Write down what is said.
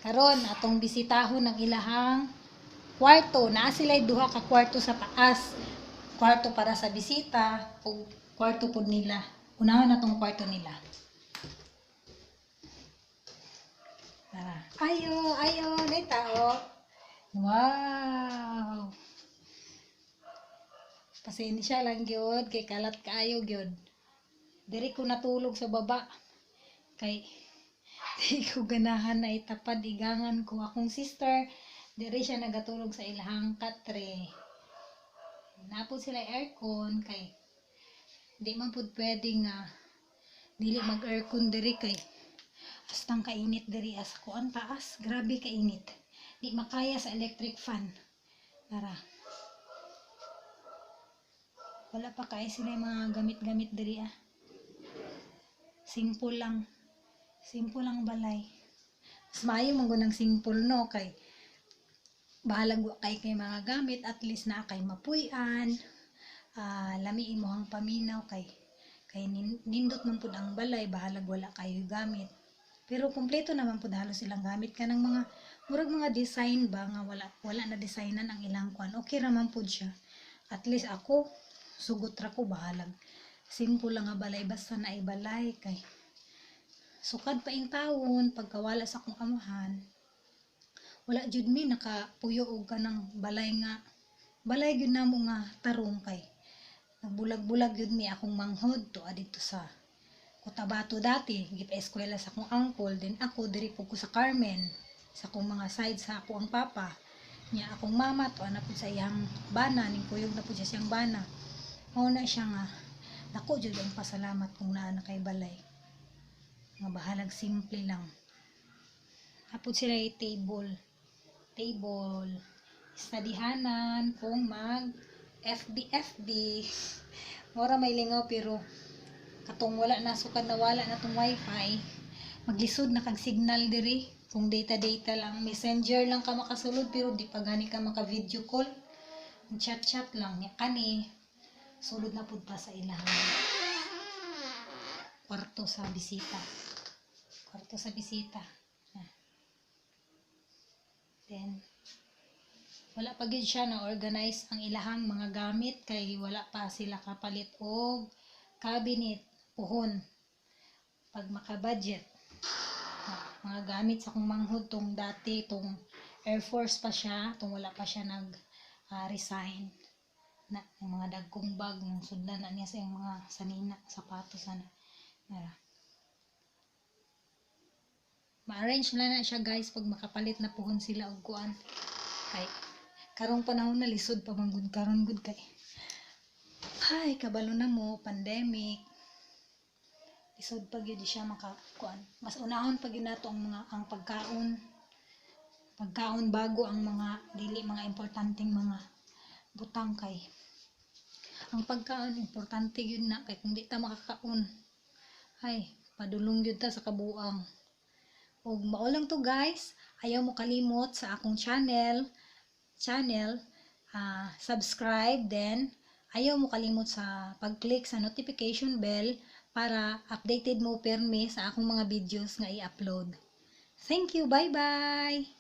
Karon atong bisitahon ang ilahang kwarto. Naa sila duha ka kwarto sa taas. Kwarto para sa bisita ug kwarto pud nila. Unahon natong kwarto nila. Tara. Ayo, ayo, nay tao. Wow. Pasensya lang gyud kay kalat kaayo gyud. Diri ko natulog sa baba kay di ko ganahan na itapad igangan ko akong sister. Diri siya nagatulog sa ilahang katre. Napod sila aircon kay di man pud pwede nga dili mag aircon diri kay astang kainit diri as kuan taas, grabe kainit. Di makaya sa electric fan. Tara. Wala pa kay sila yung mga gamit-gamit diri ah. Simple lang. Simple lang balay. Mas maayo man gud ang simple, no, kay bahalag wa kay mga gamit, at least naa kay mapuy-an. Lami imong paminaw kay nindot man pud ang balay bahalag wala kayo gamit. Pero kumpleto naman pud halos silang gamit, kanang mga murag mga design ba nga wala wala na designan ang ilang kuan. Okay ra man pud siya. At least ako sugot ra ko bahalag simple lang nga balay basta na balay kay sukad pa ing tawon pagkawala sa akong amahan, wala jud mi nakapuyo og kanang balay nga balay gyud namo nga tarong kay nagbulag-bulag gyud mi. Akong manghod tuwa didto sa Cotabato dati, gipa-eskwela sa akong uncle, then ako diri pud ko sa Carmen sa akong mga side sa ako ang papa nya. Akong mama tuwa na pud sa iyang bana, ning kuyog na pud siya siyang bana. Mao na siya nga dako jud ang pasalamat kung naa na kay balay nga bahalag simple lang. Apod sila yung table table studyhanan kung mag FB FB. Mora may lingaw, pero katong wala na sukad na wala na tong wifi, maglisod na kag signal diri. Kung data data lang, Messenger lang ka makasulod, pero di pa gani ka maka video call, chat chat lang nya. Kani sulod na pud ta sa ilang kwarto sa bisita, kwarto sa bisita. Ah. Then wala pa gid siya na organize ang ilahang mga gamit kay wala pa sila kapalit og cabinet puhon pag maka-budget. Ah, mga gamit sa akong manghod tong dati, tong Air Force pa siya, tong wala pa siya nag resign na, yung mga dagkong bag ng sudlan na niya sa iyang mga sanina, sapatos ana. Nara. Ma-arrange na na siya, guys, pag makapalit na puhon sila og kuan kay karong panahon na lisod pa man gud karon gud kay hay kabalo na mo, pandemic, lisod pa gyud siya maka kuan. Mas unahon pa gyud nato ang mga ang pagkaon pagkaon bago ang mga dili mga importanteng mga butang kay ang pagkaon importante gyud na kay kung di ta makakaon, ay padulong gyud ta sa kabuang. Ug mao lang to, guys. Ayaw mo kalimot sa akong channel, subscribe, then ayaw mo kalimot sa pag-click sa notification bell para updated mo permi sa akong mga videos nga i-upload. Thank you. Bye bye.